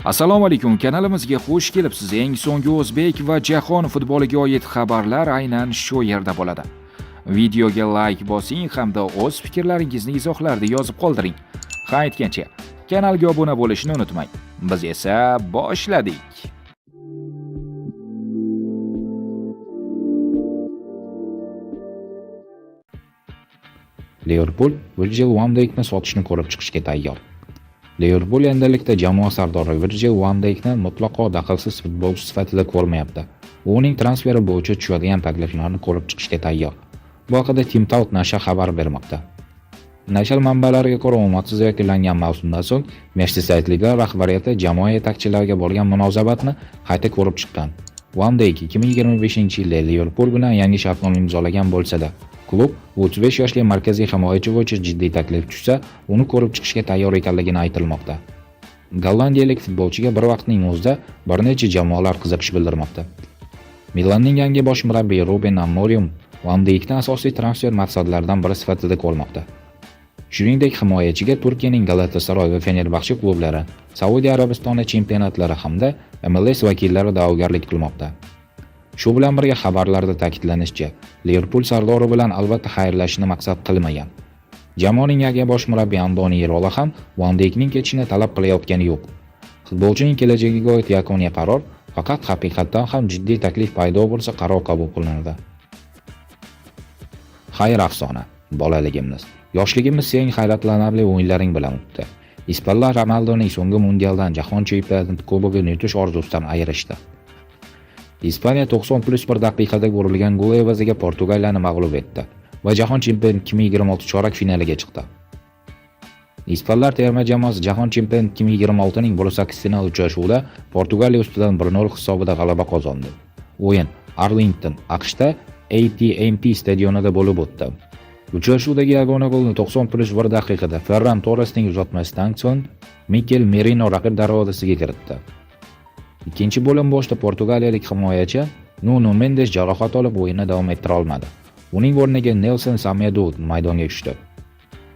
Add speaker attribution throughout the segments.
Speaker 1: Assalomu alaykum, kanalimizga xush kelibsiz. Eng so'nggi o'zbek va jahon futboliga oid xabarlar aynan shu yerda bo'ladi. Videoga like bosing hamda o'z fikrlaringizni izohlarda yozib qoldiring. Ha aytgancha, kanalga obuna bo'lishni unutmang. Biz esa boshladik.
Speaker 2: Liverpul Virgil van Dijkni sotishni ko'rib chiqishga tayyor. Liverpul endilikda jamoa sardori Virgil van Dijkni mutlaqo daxlsiz futbolchi sifatida ko'rmayapti. U uning transferi bo'yicha tushadigan takliflarni ko'rib chiqishga tayyor. Bu haqida TeamTalk nashri xabar bermoqda. Nashr manbalariga ko'ra, omadsiz yakunlangan mavsumdan so'ng Merseysaydliklar rahbariyati jamoa yetakchilariga bo'lgan munosabatni qayta ko'rib chiqqan. Van Dijk 2025-yilda Liverpul bilan yangi shartnoma imzolagan bo'lsa-da, klub 35 yoshli markaziy himoyachi bo'yicha jiddiy taklif tushsa, uni ko'rib chiqishga tayyor ekanligini aytilmoqda. Gollandiyalik futbolchiga bir vaqtning o'zida bir necha jamoalar qiziqish bildirmoqda. Milanning yangi bosh murabbiyi Ruben Amorim Van Dijkni asosiy transfer maqsadlaridan biri sifatida ko'rmoqda. Shuningdek, himoyachiga Turkiyaning Galatasaray va Fenerbahçe klublari, Saudiya Arabistoni chempionatlari hamda MLS vakillari da'vogarlik qilmoqda. Shu bilan birga xabarlarda ta'kidlanishicha, Liverpul sardori bilan albatta xayrlashishni maqsad qilmagan. Jamoaning yangi bosh murabbiyi Andoni Irola ham Van Dijkning ketishini talab qilayotgani yo'q. Futbolchining kelajagiga oid yakuniy qaror faqat haqiqatdan ham jiddiy taklif paydo bo'lsa qaror qabul qilinadi. Xayr afsona, bolaligimiz, yoshligimiz sening hayratlanarli o'yinlaring bilan o'tdi. Ispanlar Ronaldoning so'nggi mundialdan Jahon chempionati kubogini yutish orzusidan ayirishdi. Ispaniya 90+1 daqiqada urilgan gol evaziga Portugaliyani mag'lub etdi va Jahon chempionati 2026 chorak finaliga chiqdi. Ispanlar terma jamoasi Jahon chempionati 2026 ning 1/8 final uchrashuvida Portugaliya ustidan 1-0 hisobida g'alaba qozondi. O'yin Arlington, AQShda AT&T stadionida bo'lib o'tdi. Uchrashuvdagi yagona golni 90+1 daqiqada Ferran Torresning uzatmasidan so'ng Mikel Merino raqib darvozasiga kiritdi. Ikkinchi bo'lim boshida portugaliyalik himoyachi Nuno Mendes jarohat olib o'yinni davom ettira olmadi. Uning o'rniga Nelson Semedo maydonga tushdi.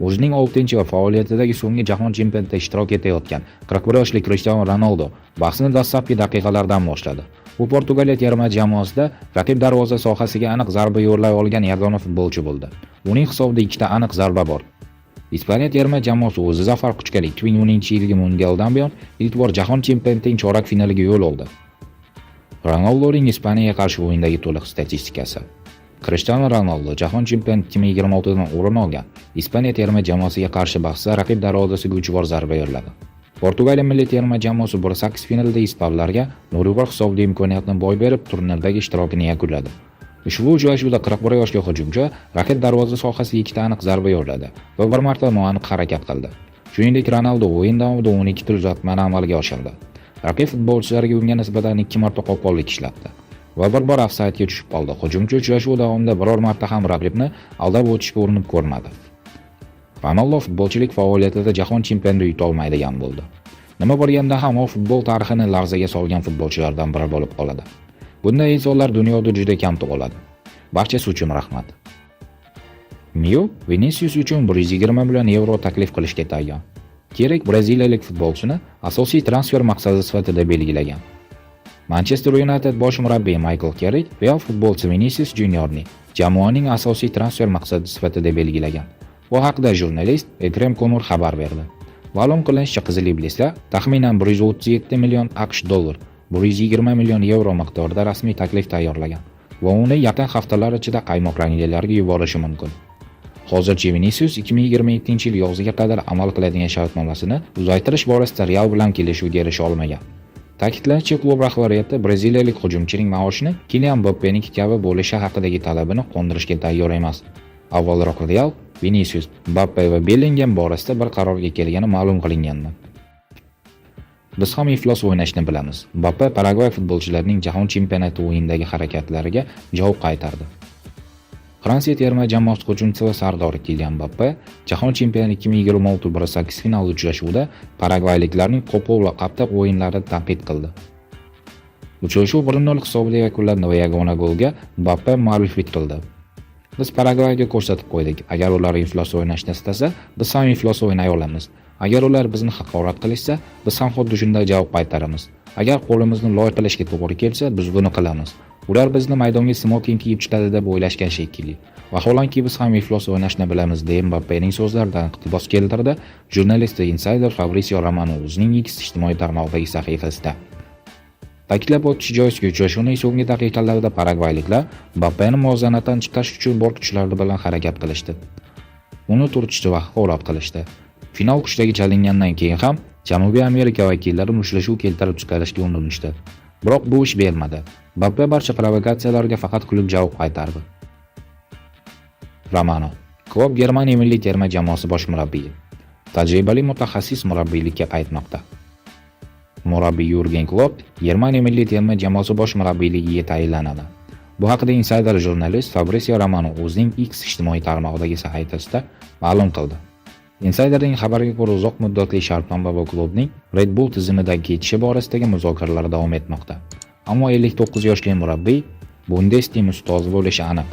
Speaker 2: O'zining 6 va faoliyatidagi so'nggi jahon chempionatida ishtirok etayotgan 41 yoshli Cristiano Ronaldo bahsni dastlabki daqiqalardan boshladi. U Portugaliya terma jamoasida raqib darvoza sohasiga aniq zarba yo'llay olgan yagona futbolchi bo'ldi. Uning hisobida ikkita aniq zarba bor. Ispaniya terma jamoasi o'zi zafar quchgan 2010-yilgi mundialdan buyon ilk bor jahon chempionatining chorak finaliga yo'l oldi. Ronaldoning Ispaniyaga qarshi o'yindagi to'liq statistikasi. Cristiano Ronaldo jahon chempionati 2026 dan o'rin olgan Ispaniya terma jamoasiga qarshi bahsda raqib darvozasiga 3 bor zarba yo'lladi. Portugaliya milliy terma jamoasi 1/8 finalida ispanlarga 0-1 hisobida imkoniyatni boy berib, turnirdagi ishtirokini yakunladi. Ushbu uchrashuvda 41 yoshli hujumchi raqib darvoza sohasiga ikkita aniq zarba yo'lladi va bir marta noaniq harakat qildi. Shuningdek, Ronaldo o'yin davomida 12 ta uzatmani amalga oshirdi. Raqib futbolchilariga unga nisbatan 2 marta qo'pollik ishlatdi va bir bor ofsaydga tushib qoldi. Hujumchi uchrashuv davomida biror marta ham raqibni aldab o'tishga urinib ko'rmadi. Ronaldo futbolchilik faoliyatida jahon chempionatini yuta olmaydigan bo'ldi. Nima bo'lganda ham u futbol tarixini larzaga solgan futbolchilardan biri bo'lib qoladi. Bunday insonlar dunyoda juda kam tug'iladi. Barchasi uchun rahmat. Miu Vinicius uchun 120 million yevro taklif qilishga tayyor. Kerak braziliyalik futbolchini asosiy transfer maqsadi sifatida belgilagan. Manchester United bosh murabbiyi Michael Carrick Real futbolchi Vinicius Juniorni jamoaning asosiy transfer maqsadi sifatida belgilagan. Bu haqda jurnalist Ekrem Konur xabar berdi. Ma'lum qilinishicha, Qizil Iblislar taxminan 137 million AQSh dollar, 120 million yevro miqdorida rasmiy taklif tayyorlagan va uni yaqin haftalar ichida qaymoq ranglilarga yuborishi mumkin. Hozircha Vinicius 2027-yil yoziga qadar amal qiladigan shartnomasini uzaytirish borasida Real bilan kelishuvga erisha olmagan. Ta'kidlanishicha, klub rahbariyati braziliyalik hujumchining maoshini Kilian Mbappeniki kabi bo'lishi haqidagi talabini qondirishga tayyor emas. Avvalroq Real Vinicius, Mbappe va Bellingham borasida bir qarorga kelgani ma'lum qilingandi. Biz ham iflos o'ynashni bilamiz. Mbappe Paragvay futbolchilarining jahon chempionati o'yinidagi harakatlariga javob qaytardi. Fransiya terma jamoasi hujumchisi va sardori Kilian Mbappe Jahon chempionati 2026 1/8 final uchrashuvida paragvayliklarning qo'pol va qattiq o'yinlarini tanqid qildi. Uchrashuv 1-0 hisobida yakunlandi va yagona golga Mbappe mualliflik qildi. Biz Paragvayga ko'rsatib qo'ydik. Agar ular iflos o'ynashni istasa, biz ham iflos o'ynay olamiz. Agar ular bizni haqorat qilishsa, biz ham xuddi shunday javob qaytaramiz. Agar qo'limizni loy qilishga to'g'ri kelsa, biz buni qilamiz. Ular bizni maydonga smoking kiyib chiqadi deb o'ylashgan shekilli. Vaholanki biz ham iflos o'ynashni bilamiz, deya Mbappening so'zlaridan iqtibos keltirdi jurnalist va insider Fabrizio Romano o'zining X ijtimoiy tarmog'idagi sahifasida. Ta'kidlab o'tish joizki, uchrashuvning so'nggi daqiqalarida paragvayliklar Mbappeni muvozanatdan chiqarish uchun bor kuchlari bilan harakat qilishdi. Uni turtishdi va haqorat qilishdi. Final hushtagi chalingandan keyin ham Janubiy Amerika vakillari mushtlashuv keltirib chiqarishga urinishdi. Biroq bu ish bermadi. Mbappe barcha provokatsiyalarga faqat kulib javob qaytardi. Romano. Klopp Germaniya milliy terma jamoasi bosh murabbiyi. Tajribali mutaxassis murabbiylikka qaytmoqda. Murabbiy Yurgen Klopp Germaniya milliy terma jamoasi bosh murabbiyligiga tayinlanadi. Bu haqida insider jurnalist Fabrizio Romano o'zining X ijtimoiy tarmog'idagi sahifasida ma'lum qildi. Insiderning xabariga ko'ra, uzoq muddatli shartnoma va klubning Red Bull tizimidan ketishi borasidagi muzokaralar davom etmoqda. Ammo 59 yoshli murabbiy Bundesliga ustozi bo'lishi aniq.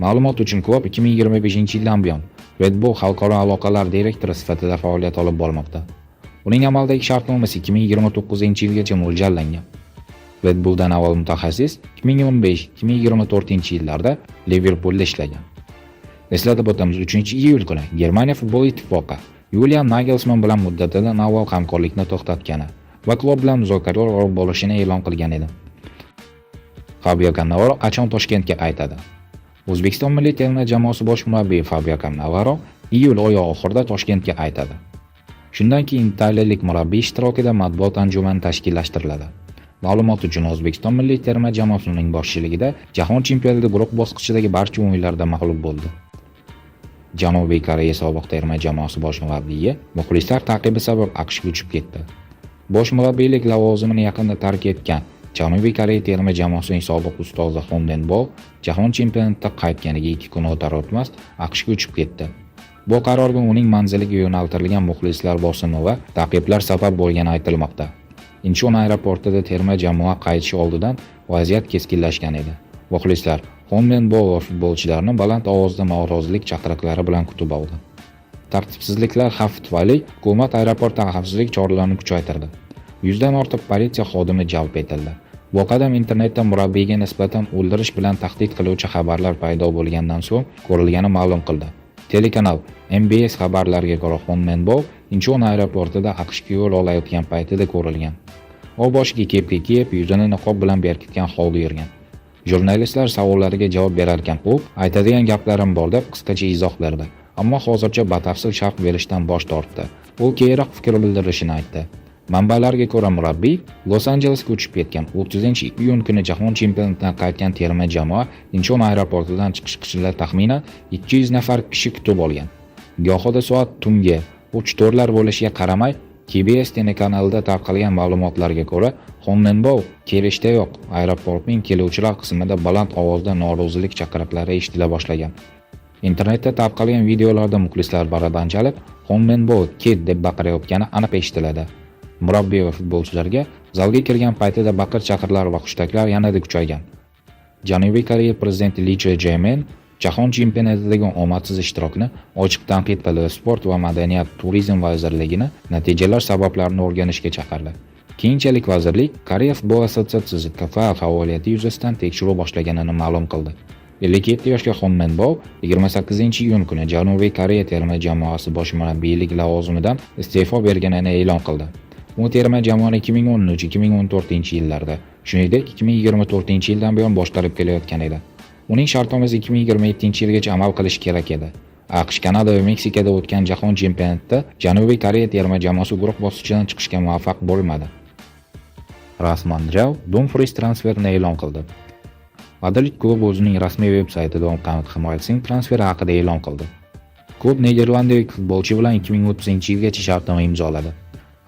Speaker 2: Ma'lumot uchun, Klopp 2025-yildan buyon Red Bull xalqaro aloqalar direktori sifatida faoliyat olib bormoqda. Uning amaldagi shartnomasi 2029-yilgacha mo'ljallangan. Red Bulldan avval mutaxassis 2015-2024 yillarda Liverpulda ishlagan. Eslatib o'tamiz, 3-iyul kuni Germaniya futbol ittifoqi Yulian Nagelsmann bilan muddatidan avval hamkorlikni to'xtatgani va Klopp bilan muzokaralar olib borishini e'lon qilgan edi. Fabio Cannavaro qachon Toshkentga qaytadi? O'zbekiston milliy terma jamoasi bosh murabbiyi Fabio Cannavaro iyul oyi oxirida Toshkentga qaytadi. Shundan keyin italiyalik murabbiy ishtirokida matbuot anjumani tashkillashtiriladi. Ma'lumot uchun, O'zbekiston milliy terma jamoasining boshchiligida Jahon chempionati guruh bosqichidagi barcha o'yinlarda mag'lub bo'ldi. Janubiy Koreya sobiq terma jamoasi bosh murabbiyi muxlislar ta'qibi sabab AQShga uchib ketdi. Bosh murabbiylik lavozimini yaqinda tark etgan Janubiy Koreya terma jamoasining sobiq ustozi Hon Bo Jahon chempionatida qaytganiga 2 kun o'tar-o'tmas AQShga uchib ketdi. Bu qarorga uning manziliga yo'naltirilgan muxlislar bosimi va ta'qiblar sabab bo'lgani aytilmoqda. Inchon aeroportida terma jamoa qaytishi oldidan vaziyat keskinlashgan edi. Muxlislar Hon Bo va futbolchilarni baland ovozda norozilik chaqiriqlari bilan kutib oldi. Tartibsizliklar xavfi tufayli hukumat aeroportda xavfsizlik choralarini kuchaytirdi. 100 dan ortiq politsiya xodimi jalb etildi. Bu qadam internetda murabbiyga nisbatan o'ldirish bilan tahdid qiluvchi xabarlar paydo bo'lgandan so'ng ko'rilgani ma'lum qildi. Telekanal MBS xabarlariga ko'ra, Hon Bo Inchon aeroportida AQShga yo'l olayotgan paytida ko'rilgan. U boshiga kepka kiyib, yuzini niqob bilan berkitgan holda yurgan. Jurnalistlar savollariga javob berarkan u "Aytadigan gaplarim bor" deb qisqacha izoh berdi. Ammo hozircha batafsil sharh berishdan bosh tortdi. U keyinroq fikr bildirishini aytdi. Manbalarga ko'ra, murabbiy Los-Anjelesga uchib ketgan. 30-iyun kuni jahon chempionatidan qaytgan terma jamoa Inchon aeroportidan chiqish taxminan 200 nafar kishi kutib olgan. Gohida soat tungi 3-4lar bo'lishiga qaramay, KBS telekanalida tarqalgan ma'lumotlarga ko'ra, Honnenbo kelishdayoq aeroportning keluvchilar qismida baland ovozda norozilik chaqiriqlari eshitila boshlagan. Internetda tarqalgan videolarda muxlislar baraban chalib, "Honnenbo ket" deb baqirayotgani aniq eshitiladi. Murabbiy va futbolchilarga zalga kirgan paytida baqir-chaqirlar va hushtaklar yanada kuchaygan. Janubiy Koreya prezidenti Li Chje-men Jahon chempionatidagi omadsiz ishtirokni ochiq tanqid qildi va Sport va madaniyat, turizm vazirligini natijalar sabablarini o'rganishga chaqirdi. Keyinchalik vazirlik Koreya futbol assotsiatsiyasi KFA faoliyati yuzasidan tekshiruv boshlaganini ma'lum qildi. 57 yoshli Hon Bo 28-iyun kuni Janubiy Koreya terma jamoasi bosh murabbiylik lavozimidan iste'fo berganini e'lon qildi. U terma jamoani 2013-2014 yillarda, shuningdek 2024-yildan buyon boshqarib kelayotgan edi. Uning shartnomasi 2027-yilgacha amal qilishi kerak edi. AQSh, Kanada va Meksikada o'tgan jahon chempionatida Janubiy Koreya terma jamoasi guruh bosqichidan chiqishga muvaffaq bo'lmadi. Rasman Real Dumfries transferini e'lon qildi. Madrid klubi o'zining rasmiy veb saytida o'ng qanot himoyachisining transferi haqida e'lon qildi. Klub niderlandiyalik futbolchi bilan 2030-yilgacha shartnoma imzoladi.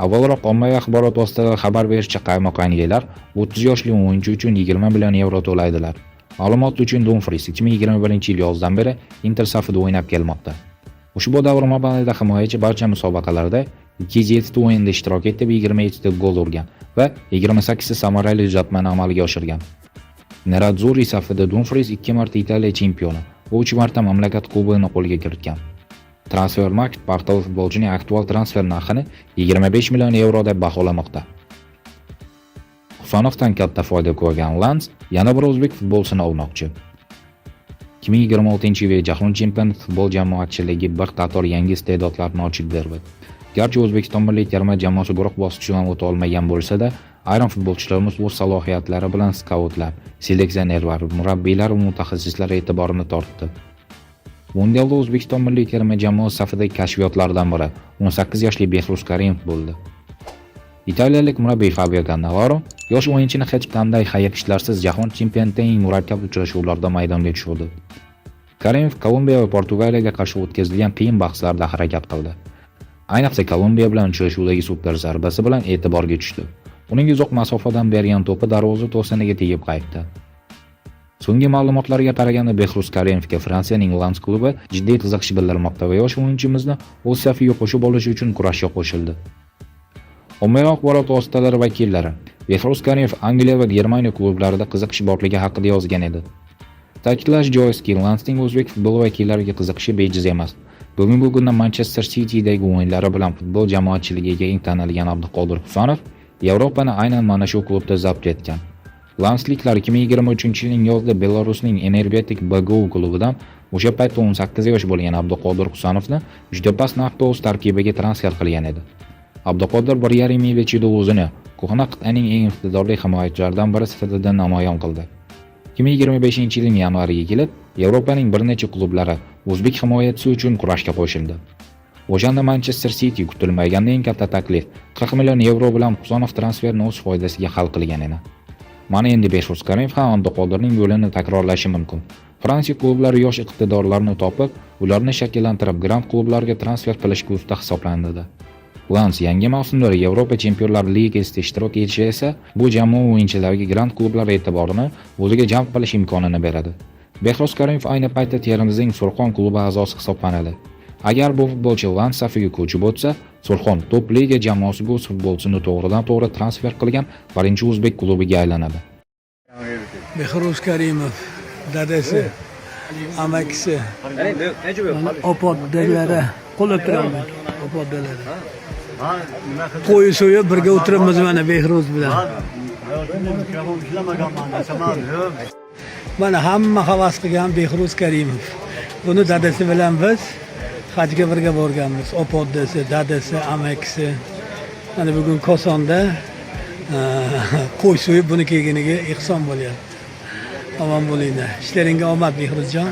Speaker 2: Avvalroq ommaviy axborot vositalari xabar berishicha, qaymoqangilar 30 yoshli o'yinchi uchun 20 million yevro to'laydilar. Ma'lumot uchun, Dumfries 2021-yil yozdan beri Inter safida o'ynab kelmoqda. Ushbu davr mobaynida himoyachi barcha musobaqalarda 207 ta o'yinda ishtirok etib, 27 ta gol urgan va 28 ta samarali uzatmani amalga oshirgan. Nerazzurri safida Dumfries 2 marta Italiya chempioni va 3 marta mamlakat kubogini qo'lga kiritgan. Transfermarkt portali futbolchining aktual transfer narxini 25 million yevro deb baholamoqda. Husanovdan katta foyda ko'rgan Lans yana bir o'zbek futbolchisini olmoqchi. 2026-yilgi Jahon chempionati futbol jamoatchiligi bir qator yangi iste'dodlarni ochib berdi. Garchi O'zbekiston milliy terma jamoasi guruh bosqichidan o'ta olmagan bo'lsa-da, ayrim futbolchilarimiz o'z salohiyatlari bilan skautlar, seleksionerlar, murabbiylar va mutaxassislar e'tiborini tortdi. Mundialda O'zbekiston milliy terma jamoasi safidagi kashfiyotlardan biri 18 yoshli Behruz Karimov bo'ldi. Italiyalik murabbiy Fabio Cannavaro yosh o'yinchini hech qanday hayiqishlarsiz jahon chempionatining eng murakkab uchrashuvlarida maydonga tushirdi. Karimov Kolumbiya va Portugaliyaga qarshi o'tkazilgan qiyin bahslarda harakat qildi. Ayniqsa Kolumbiya bilan uchrashuvdagi super zarbasi bilan e'tiborga tushdi. Uning uzoq masofadan bergan to'pi darvoza to'siniga tegib qaytdi. So'nggi ma'lumotlarga qaraganda, Behruz Karimovga Fransiyaning Lans klubi jiddiy qiziqish bildirmoqda va yosh o'yinchimizni o'z safiga qo'shib olish uchun kurashga qo'shildi. Ommaviy axborot vositalari vakillari Behruz Karimov Angliya va Germaniya klublarida qiziqish borligi haqida yozgan edi. Ta'kidlash joizki, Lansning o'zbek futboli vakillariga qiziqishi bejiz emas. Bugungi kunda Manchester City'dagi o'yinlari bilan futbol jamoatchiligiga eng tanilgan Abduqodir Husanov Yevropani aynan mana shu klubda zabt etgan. Lansliklar 2023-yilning yozida Belarusning Energetik BGU klubidan o'sha paytda 18 yosh bo'lgan Abduqodir Husanovni juda past narxda o'z tarkibiga transfer qilgan edi. Abduqodir 1,5 yil ichida o'zini ko'hna qit'aning eng iqtidorli himoyachilaridan biri sifatida namoyon qildi. 2025-yilning yanvariga kelib, Yevropaning bir necha klublari o'zbek himoyachisi uchun kurashga qo'shildi. O'shanda Manchester City kutilmaganda eng katta taklif, 40 million yevro bilan Husanov transferini o'z foydasiga hal qilgan edi. Mana endi Behruz Karimov ham Abduqodirning yo'lini takrorlashi mumkin. Fransiya klublari yosh iqtidorlarni topib, ularni shakllantirib, grand klublarga transfer qilishga usta hisoblanadi. Lans yangi mavsumda Yevropa Chempionlar Ligasida ishtirok etishi esa bu jamoa o'yinchilariga grand klublar e'tiborini o'ziga jalb qilish imkonini beradi. Behruz Karimov ayni paytda Termizning Surxon klubi a'zosi hisoblanadi. Agar bu futbolchi Lans safiga ko'chib o'tsa, Surxon top liga jamoasiga o'z futbolchisini to'g'ridan-to'g'ri transfer qilgan birinchi o'zbek klubiga aylanadi.
Speaker 3: Behruz Karimov dadasi, amakisi, mana opa-dadalari qo'llab turaman, opa-dadalari. Qo'y so'yib birga o'tiribmiz mana Behruz bilan.
Speaker 4: Hayotimda mikrofon ishlamaganman desam ham.
Speaker 3: Mana hamma havas qilgan Behruz Karimov. Buni dadasi bilan biz hajga birga borganmiz. Opa-dadasi, dadasi, amakisi. Mana bugun Kosonda qo'y so'yib buni kelganiga ehson bo'lyapti. Omon bo'linglar. Ishlaringga omad, Behruzjon.